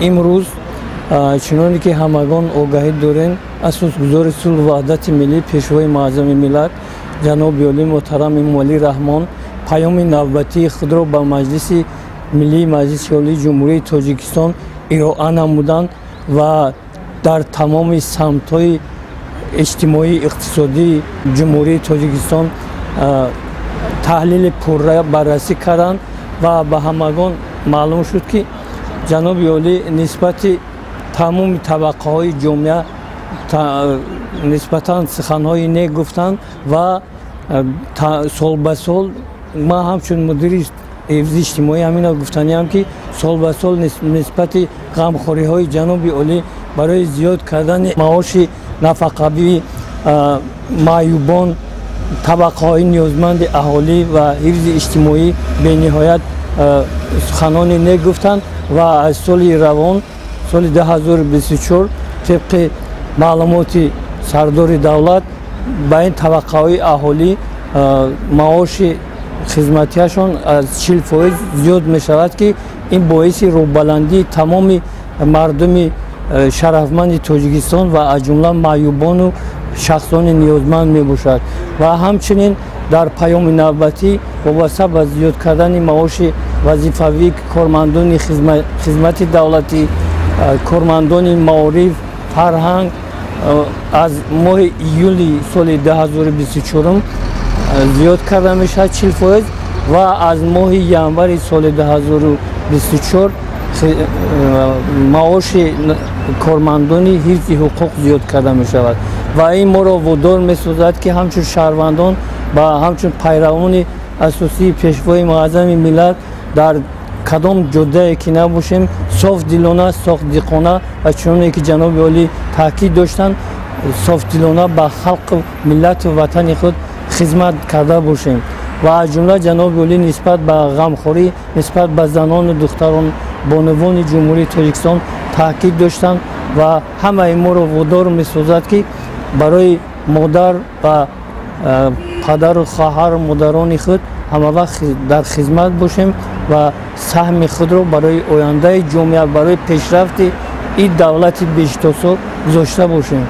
Имрӯз, чуноне ки ҳамагон огаҳӣ дорем, асосгузори сулҳу ваҳдати миллӣ, Пешвои муаззами миллат, ҷаноби олӣ муҳтарам Эмомалӣ Раҳмон паёми навбатии худро ба Маҷлиси Миллии Маҷлиси Олии Ҷумҳурии Тоҷикистон ироа намуданд ва дар тамоми самтҳои иҷтимоӣ иқтисодии Ҷумҳурии Тоҷикистон таҳлили пурра баррасӣ карданд ва ба ҳамагон маълум шуд, ки ҷаноби олӣ нисбати тамоми табақаҳои ҷомеа нисбатан суханҳои нек гуфтанд ва сол ба сол ман ҳамчун мудири ҳифзи иҷтимоӣ ҳаминро гуфтаниам, ки сол ба сол нисбати ғамхориҳои ҷаноби олӣ барои зиёд кардани маоши нафақавии маъюбон, табақаҳои ниёзманди аҳолӣ ва ҳифзи иҷтимоӣ бениҳоят суханони нек гуфтанд ва аз соли равон, соли 2024, тибқи маълумоти сардори давлат, ба ин табақаҳои аҳолӣ маоши хизматиашон аз 40% зиёд мешавад, ки ин боиси рӯҳбаландии тамоми мардуми шарафманди Тоҷикистон ва аз ҷумла маъюбону шахсони ниёзманд мебошад. Ва ҳамчунин дар паёми навбатӣ вобаста ба зиёд кардани маоши вазифавии кормандони хизмати давлатӣ, кормандони маориф, фарҳанг аз моҳи июли соли 2024 зиёд карда мешавад 40% ва аз моҳи январи соли 2024 маоши кормандони ҳифзи ҳуқуқ зиёд карда мешавад. Ва ин моро водор месозад, ки ҳамчун шаҳрвандон ва ҳамчун пайравони асосии Пешвои муаззами миллат дар кадом ҷоддае ки набошем, софдилона, софдиқона ва чуноне ки ҷаноби олӣ таъкид доштанд, софдилона ба халқу миллату ватани худ хизмат карда бошем. Ва аз ҷумла ҷаноби олӣ нисбат ба ғамхорӣ нисбат ба занону духтарон, бонувони Ҷумҳурии Тоҷикистон таъкид доштанд ва ҳамаи моро водор месозад, ки барои модар ва падару хоҳару модарони худ ҳамавақт дар хизмат бошем ва саҳми худро барои ояндаи ҷомеа, барои пешрафти ин давлати бештосо гузошта бошем.